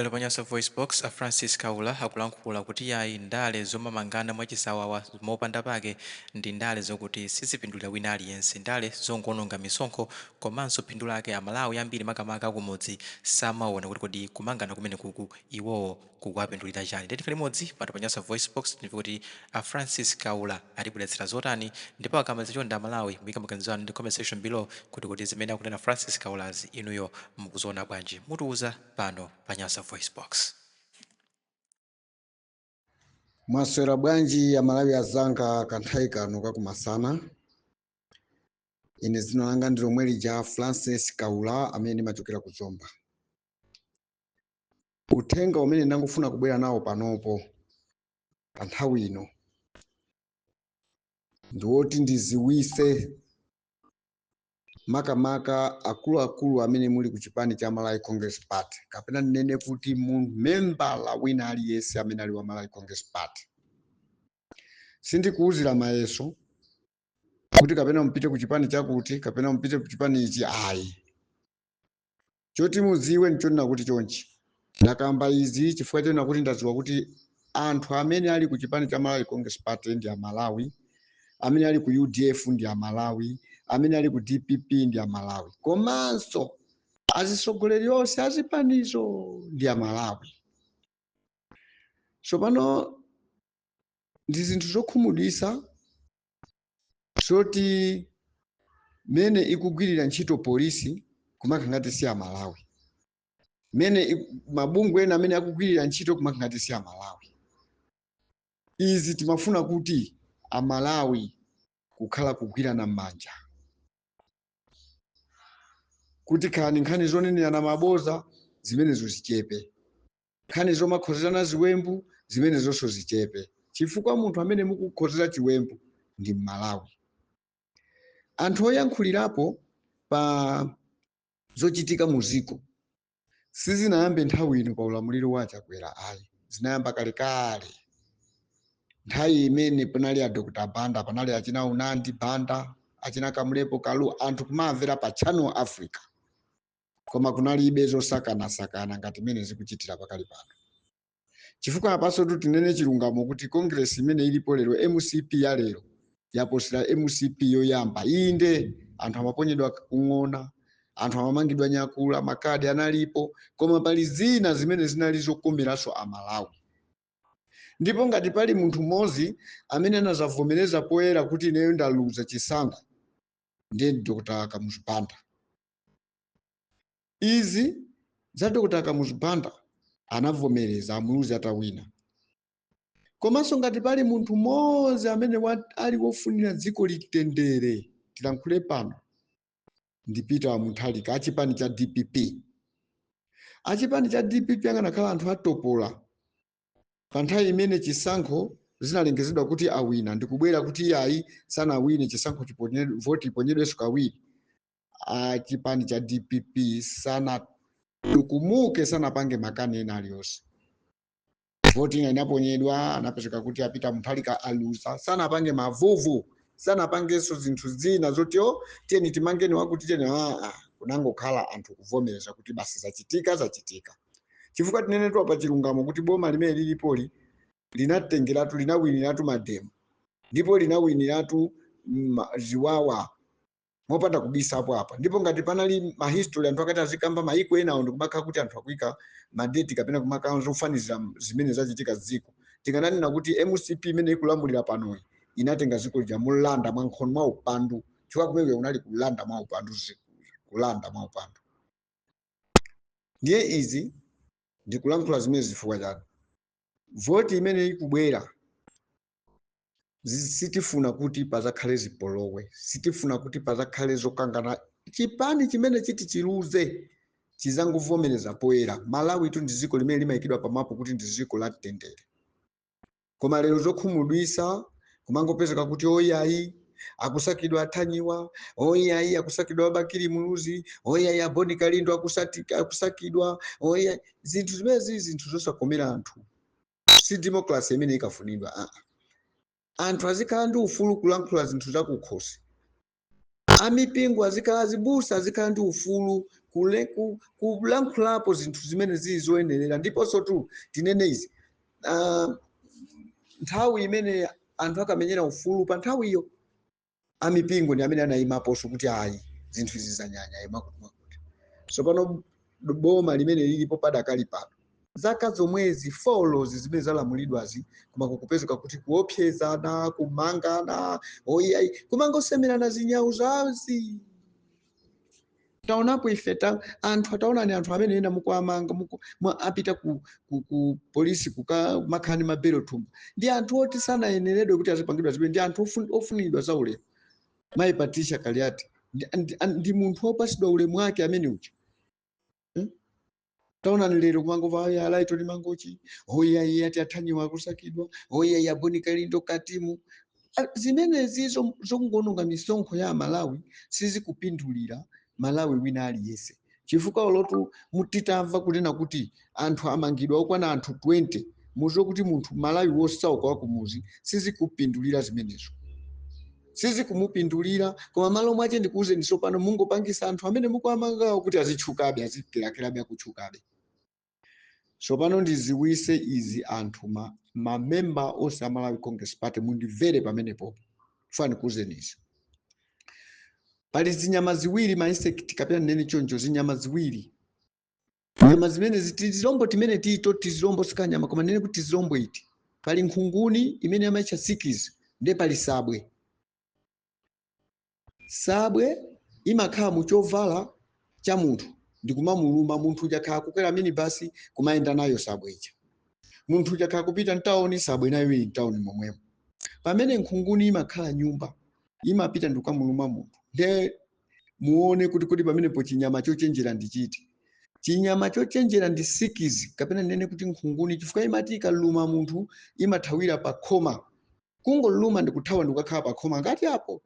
Lero pa Nyasa VoiceBox, a Francis Kaula akulankhula kuti yayi, ndale zomamangana mwachisawawa mopanda pake ndi ndale zokuti sizipindulira wina aliyense, ndale zongoononga misonkho, komanso phindu lake Amalawi ambiri, makamaka akumudzi, samaona kuti kodi kumangana kumene kuku iwowo kukuwapindulira chani. Tikhale limodzi pano pa Nyasa VoiceBox timve kuti a Francis Kaula atibweretsera zotani, ndipo akamaliza, chonde Amalawi, muyike maganizo anu ndi comment section below kuti zimene akunena Francis Kaulazi inuyo mukuziona bwanji? Mutiuza pano pa Nyasa VoiceBox. Mwaswera bwanji Amalawi azanga kanthawi kano kakumasana? Ine dzina langa ndi lomwe lija, Francis Kaula, amene ndimachokera ku Zomba. Uthenga umene ndangofuna kubwera nawo panopo pa nthawi ino ndiwoti ndiziwise makamaka akuluakulu amene muli ku chipani cha Malawi Congress Party, kapena ndinene kuti mu membala wina aliyense amene ali wa Malawi Congress Party. Sindikuwuzira mayeso kuti kapena mupite ku chipani chakuti kapena mupite ku chipani ichi, ayi. Choti mudziwe nchonena kuti chonchi, ndakamba izi chifukwa chonena kuti ndadziwa kuti anthu amene ali ku chipani cha Malawi Congress Party ndi Amalawi, amene ali ku UDF ndi Amalawi, amene ali ku DPP ndi Amalawi, komanso azisogoleri onse azipanizo ndi Amalawi. Tsopano ndi zinthu zokhumudwitsa zoti mene ikugwirira ntchito polisi kumakhala ngati si Amalawi, mene mabungwe ena amene akugwirira ntchito kumakhala ngati si Amalawi. Izi timafuna kuti Amalawi kukhala kugwirana m'manja, kuti khani nkhani zonenerana maboza zimenezo zichepe, nkhani zomakhozerana ziwembu zimenezonso zichepe, chifukwa munthu amene mukukhozera chiwembu ndi Mmalawi. Anthu oyankhulirapo pa zochitika muziko sizinayambe nthawi ino pa ulamuliro wa Chakwera, ayi, zinayamba kalekale nthawi imene panali a Dr Banda, panali achina Unandi Banda, achina Kamulepo Kalu, anthu kumamvera pa Channel Africa, koma kunalibe zosakanasakana ngati imene zikuchitira pakali pano. Chifukwa apanso tinene chilungamo kuti Congress imene ilipo lero, MCP ya lero, yaposera MCP yoyamba. Inde, anthu amaponyedwa kung'ona, anthu amamangidwa nyakula, makadi analipo, koma pali zina zimene zinali zokomeranso Amalawi. Ndipo ngati pali munthu mmodzi amene anazavomereza poyera kuti ineyo ndaluza chisankho, ndiye Dr Kamuzu Banda. Izi za Dr Kamuzu Banda anavomereza amuluzi atawina. Komanso ngati pali munthu mmodzi amene ali wofunira dziko litendere, tilankhule pano, ndi Peter Mutharika, achipani cha DPP. Achipani cha DPP akanakhala anthu atopola pa nthawi imene chisankho zinalengezedwa kuti awina, ndikubwera kuti iyayi, sanawine, chisankho voti iponyedwenso kawiri, achipani cha DPP sanatukumuke, sanapange makani ena aliyonse. Voti ina inaponyedwa, anapezeka kuti a Peter Mutharika aluza, sanapange mavuvu, sanapangenso zinthu zina zoti o, tiyeni timangeni wakuti, tiyeni, aa, kunangokhala anthu kuvomereza kuti basi, zachitika zachitika. Chifukwa tinene pa chilungamo kuti boma limene lilipoli linatengeratu, linawiniratu mademo, ndipo linawiniratu ziwawa mopanda kubisapo apa. Ndipo ngati panali ma history, anthu akati azikamba maiko enawo ndikumakhala kuti anthu akuyika madeti kapena kumakhala zofanizira zimene zachitika dziko, tikananena kuti MCP imene ikulamulira panoyi inatenga dziko lija mulanda mwankhono, mwa upandu, chifukwa kumene kunali kulanda mwa upandu, kulanda mwa upandu. Ndiye izi ndikulankhula zimene zifukwa chani? Voti imene ikubwera, sitifuna kuti pazakhale zipolowe, sitifuna kuti pazakhale zokangana. Chipani chimene chiti chiluze chizangovomereza poyera. Malawi tu ndi dziko limene limayikidwa pamapo kuti ndi dziko la mtendere, koma lero zokhumudwisa kumangopezeka kuti oyayi, akusakidwa athanyiwa, oyayi, akusakidwa abakili Muluzi, oyayi, aboni Kalindo akusakidwa, oyayi. Zinthu zimene zili zinthu zosakomera anthu, si democracy imene ikafunidwa. Anthu azikhala ndi ufulu kulankhula zinthu zakukhosi, amipingo azikhala, azibusa azikhala ndi ufulu. Kulankhulapo zinthu zimene zili zoyenerera. Ndiponso tu tinene izi, nthawi imene anthu akamenyera ufulu, pa nthawiyo amipingo ndi amene anayimaponso kuti ayi, zinthu izi zanyanya mwakuti mwakuti. So pano boma limene lilipo padakali pano, zaka zomwezi 4 zimene zalamulidwazi, koma kukupezeka kuti kuopsezana, kumangana, oyayi, kumangosemerana zinyawu zazi. Taonapo ife ta anthu, ataonani anthu amene ena mukuamanga, apita ku polisi kukamakhala ndi mabelo thumba, ndi anthu oti sanayeneredwe kuti azipangidwa zimene, ndi anthu ofunidwa za ulemu. Mayi Patricia Kaliati ndi munthu wopasidwa ulemu wake amene uja, Taonani lero kumangova aya alaito Mangochi, oya iye ati athanyiwa akusakidwa, oya iye aboni Kalindo katimu. Zimenezi zokungononga misonkho ya Malawi, sizikupindulira Malawi wina aliyense, chifukwa olotu mutitamva kunena kuti anthu amangidwa okwana anthu 20, muziwe kuti munthu Malawi wosauka wakumuzi sizikupindulira zimenezo, sizikumupindulira. Koma malo mwache ndikuwuzeni, tsopano mungopangisa anthu amene mukuamangawo kuti azitchukabe, azikerakerabe, akutchukabe. Tsopano ndiziwise izi anthu, mamemba onse a Malawi Congress Party, mundimvere pamenepopo, fani kuwuzeni izi. Pali zinyama ziwiri, ma insect kapena nene choncho, zinyama ziwiri, nyama zimene tizilombo timene tito, tizilombo sikanyama koma nene kuti tizilombo iti. Pali nkhunguni imene amayitcha sikizi, ndiye pali sabwe. Sabwe imakhala mu chovala cha munthu ndikumamuluma munthu uja. Khala kukwera minibasi, kumayenda nayo sabwe ija. Munthu uja khala kupita mtawuni, sabwe nayo ili mtawuni momwemo. Pamene nkhunguni imakhala nyumba, imapita ndikukamuluma munthu. Nde muone kuti pamenepo chinyama chochenjera ndi chiti? Chinyama chochenjera ndi sikizi kapena nene kuti nkhunguni, chifukwa imati ikaluma munthu imathawira pa khoma, kungoluma ndikuthawa ndikukakhala pa khoma ngati apo.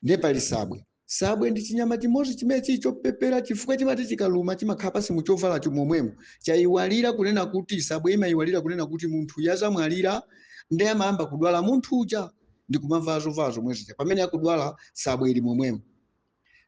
Ndiye pali sabwe. Sabwe ndi chinyama chimodzi chimene chili chopepera, chifukwa chimati chikaluma chimakhala pasi muchovalacho momwemo. Chayiwalira kunena kuti sabwe imayiwalira kunena kuti munthu yazamwalira, ndiye amayamba kudwala munthu uja ndikumavala zovala zomwe zija. Pamene akudwala, sabwe ili momwemo.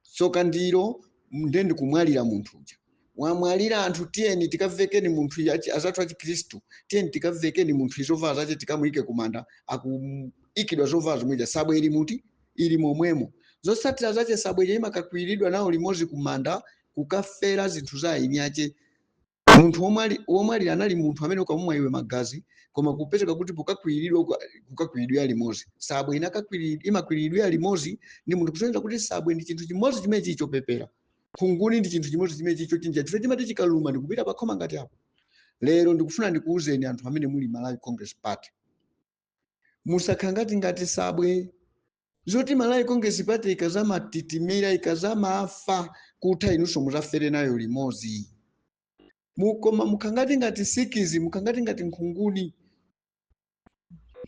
Tsoka ndilo ndiye ndikumwalira munthu uja, wamwalira, anthu tiyeni tikavekeni munthu, azathu achikhristu, tiyeni tikavekeni munthu izovala zache tikamuyike kumanda. Akuyikidwa zovala zomweja, sabwe ili muti? Ili momwemo. Zotsatira zache, sabwe imakakwiridwa nawo limodzi kumanda, kukafera zinthu za aini ache. Munthu womwalira anali munthu amene ukamumwa iwe magazi, koma kupezeka kuti pokakwiridwa kukakwiridwa limodzi, sabwe imakwiridwa limodzi ndi munthu, kusonyeza kuti sabwe ndi chinthu chimodzi chimene chili chopepera. Nkhunguni ndi chinthu chimodzi chimene chili chochinja, chifukwa chimati chikaluma ndikupita pakhoma ngati apo. Lero ndikufuna ndikuwuzeni anthu amene muli Malawi Congress Party, musakhala ngati sabwe. Zoti Malawi Congress Party ikazamatitimira, ikazamafa kutha, inunso muzafere nayo limodzi. Mukoma mukhangati ngati sikizi, mukhangati ngati nkhunguni.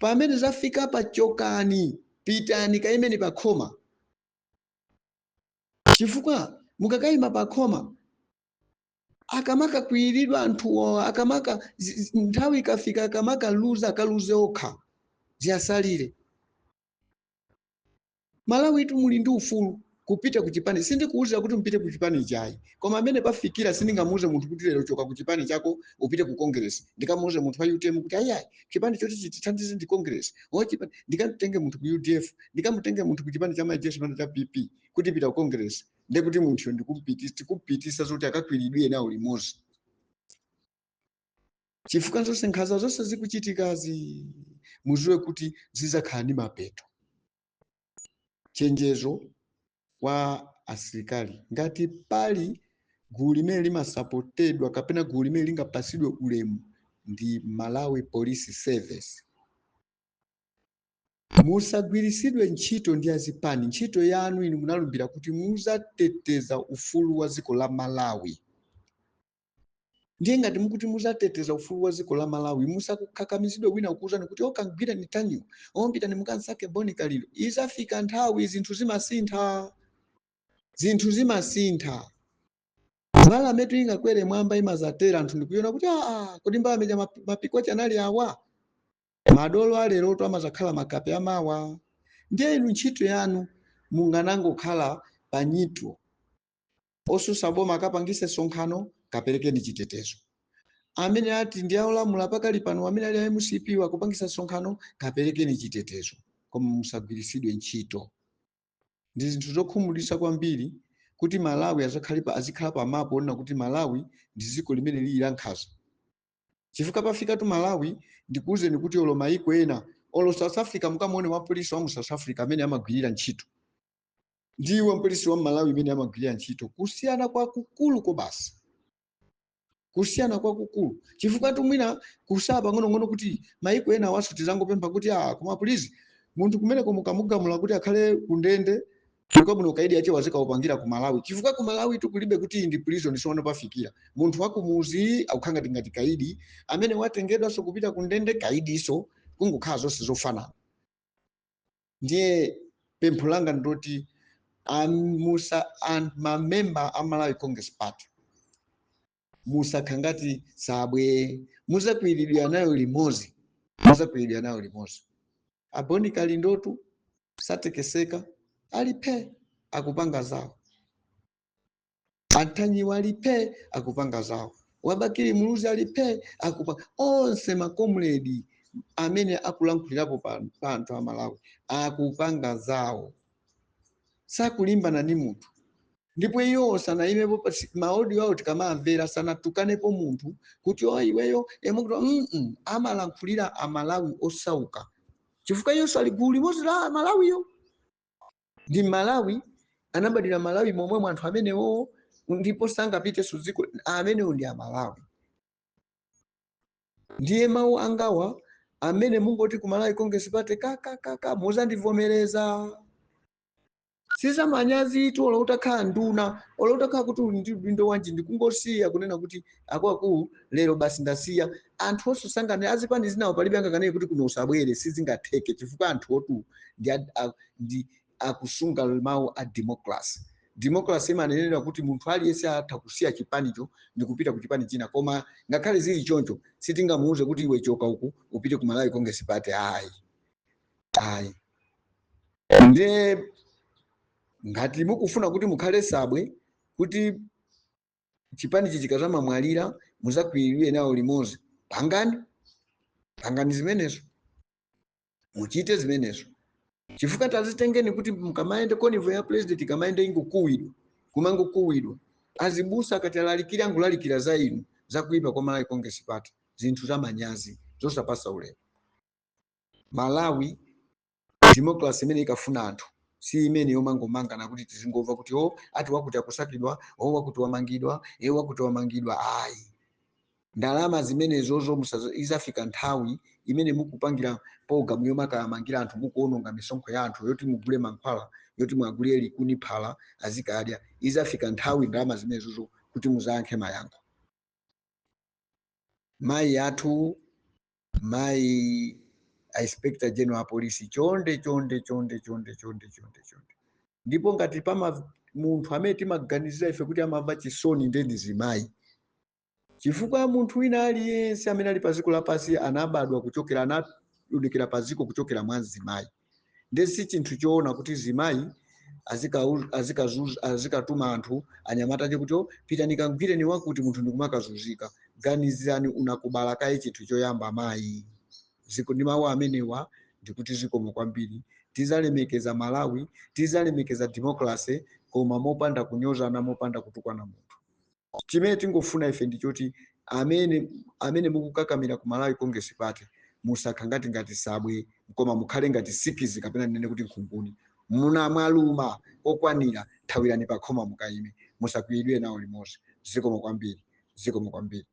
Pamene zafika pachokani, pitani kayimeni pakhoma, chifukwa mukakayima pakhoma, akamakakwiridwa anthuwo, akamaka nthawi ikafika, akamakaluza, akaluze okha, ziyasalire. Malawi itu muli ndi ufulu kupita ku chipani. Sindikuwuzira kuti mpite ku chipani chayi, koma amene pafikira sindingamuuze munthu kuti lero choka ku chipani chako upite ku Congress. Ndikamuuze munthu wa UTM kuti ayiayi, chipani choti chitithandize ndi Congress o chipani, ndikamutenge munthu ku UDF, ndikamutenge munthu ku chipani cha majesu pano cha PP kuti pita ku Congress, ndekuti munthuyo ndikumpitisa zoti akakwiridwe nawo limodzi, chifukwa zonse nkhanza zonse zikuchitikazi muziwe kuti zizakhala ndi mapeto. Chenjezo kwa asilikali: ngati pali gulu limene limasapotedwa kapena gulu limene lingapasidwe ulemu ndi Malawi Police Service. Musagwirisidwe ntchito ndi azipani. Ntchito yanu inu munalumbira kuti muzateteza ufulu wa dziko la Malawi. Ndiye ngati mukuti muzateteza ufulu wa dziko la Malawi, musakakamizidwe wina kukuwuzani kuti okangwira ni tanyo, ompitani mukansake Boni Kalindo. Izafika nthawi zinthu zimasintha, zinthu zimasintha. Mbalametu ingakwere mwamba, imazatera, anthu ndikuiona kuti aa, kodi mbalame ja mapiko ache anali awa? Madolo aleroto amazakhala makape amawa. Ndiye inu ntchito yanu munganangokhala panyito. Osusa boma akapangise sonkhano, kaperekeni chitetezo. Amene ati ndi aolamula pakali pano, amene ali a MCP, akupangisa sonkhano, kaperekeni chitetezo, koma musagwirisidwe ntchito. Ndi zinthu zokhumudwitsa kwambiri kuti Malawi azikhala pa mapu onena kuti Malawi ndi dziko limene lili la nkhanza, chifukwa pafikatu Malawi. Ndikuwuzeni kuti olo mayiko ena, olo South Africa, mukamuone wa polisi wa mu South Africa amene amagwirira ntchito ndi wa polisi wa Malawi imene amagwirira ntchito, kusiyana kwakukulu kobasi, kusiyana kwakukulu, chifukwa tumwina kusaya pang'onong'ono kuti mayiko ena awaso tizangopempha kuti, ah, koma please, munthu kumeneko mukamugamula kuti akhale kundende, kwabwino kaidi yache wazikaupangira ku Malawi, chifukwa ku Malawi tukulibe kuti ndi prison. Sono pafikira munthu wakumuzi akukhala ngati kaidi amene watengedwanso kupita kundende, kaidiso kungokhala zonse zofanana. Ndiye pempho langa ndoti musa mamemba a Malawi Congress Party musakha ngati sabwe, muzakwiridwa nayo limodzi, muzakwiridwa nayo limodzi. Aboni Kalindotu satekeseka, alipe akupanga zawo. Antanyiwa alipe akupanga zawo. Wabakili Muluzi alipe akupanga. Onse makomredi amene akulankhulirapo pa anthu a Malawi akupanga zawo, sakulimbana ndi munthu. Ndipo iwo sanaimepo ma audio awo tikamamvera, sanatukanepo munthu kuti o iweyo emukuti Amalankhulira Amalawi osauka, chifukwa iyonso ali gulu limodzi la Malawiyo. Ndi Malawi, anabadwira Malawi momwemo anthu amenewo, ndipo sangapitenso dziko. Amenewo ndi Amalawi. Ndiye mawu angawa, amene mungoti ku Malawi Congress Party kakakaka, muzandivomereza. Sizamanyazi tu, olo utakhala nduna, olo utakhala kuti uli ndi udindo wanji, ndikungosiya kunena kuti akuluakulu, lero basi ndasiya. Anthu osasangane azipani zinawo palibe angakanene kuti kuno usabwere, sizingatheke, chifukwa anthu otu ndi akusunga mawu a democracy. Democracy imanenera kuti munthu aliyense atha kusiya chipanicho ndi kupita ku chipani china, koma ngakhale zili choncho, sitingamuuze kuti iwe choka uku upite ku Malawi Congress Party. Ayi, ayi. Ndiye ngati mukufuna kuti mukhale sabwe, kuti chipanichi chikazamamwalira muzakwiridwe nawo limodzi, pangani, pangani zimenezo, muchite zimenezo, chifukwa tazitengeni kuti mukamaende convoy ya president ikamaende ingokuwidwa, kumangokuwidwa. Azibusa akati alalikire, angulalikira za inu, zakuipa kwa Malawi Congress Party. Zinthu zamanyazi, zosapasa ulemu. Malawi democracy imene ikafuna anthu si imene yomangomangana kuti tizingomva kuti o ati wakuti akusakidwa, o wakuti wamangidwa, e wakuti wamangidwa. Ayi, ndalama zimenezozo izafika nthawi imene mukupangira pologalamu yomakamangira anthu, mukuononga misonkho ya anthu yoti mugule mankhwala, yoti mwagulire likuni phala azikadya. Izafika nthawi ndalama zimenezozo kuti muzayankhe mayankho. Mayi athu, mayi Inspector General wa Polisi, chonde, chonde, chonde, chonde, chonde, chonde, chonde. Ndipo ngati pama munthu amene timaganizira ife kuti amamva chisoni, nde ndi zimayi, chifukwa munthu wina aliyense amene ali pa dziko lapansi anabadwa kuchokera, anadudikira pa dziko kuchokera mwa mzimayi. Nde si chinthu choona kuti zimayi azikatuma anthu anyamata ache kuti, "Oh, pitani kagwireni wakuti," munthu ndikumakazunzika. Ganizirani unakubala kaye, chinthu choyamba, mayi. Ziko ndi mawu amenewa ndikuti zikomo kwambiri. Tizalemekeza Malawi, tizalemekeza democracy, koma mopanda kunyozana, mopanda kutukwana munthu. Chimene tingofuna ife ndichoti amene mukukakamira ku Malawi Congress Party, musakha ngati sabwe, koma mukhale ngati sikizi, kapena ndinene kuti nkhunguni. Muna mwaluma kokwanira, thawirani pakhoma mukayime, musakwiyidwe nawo limodzi. Zikomo kwambiri, zikomo kwambiri.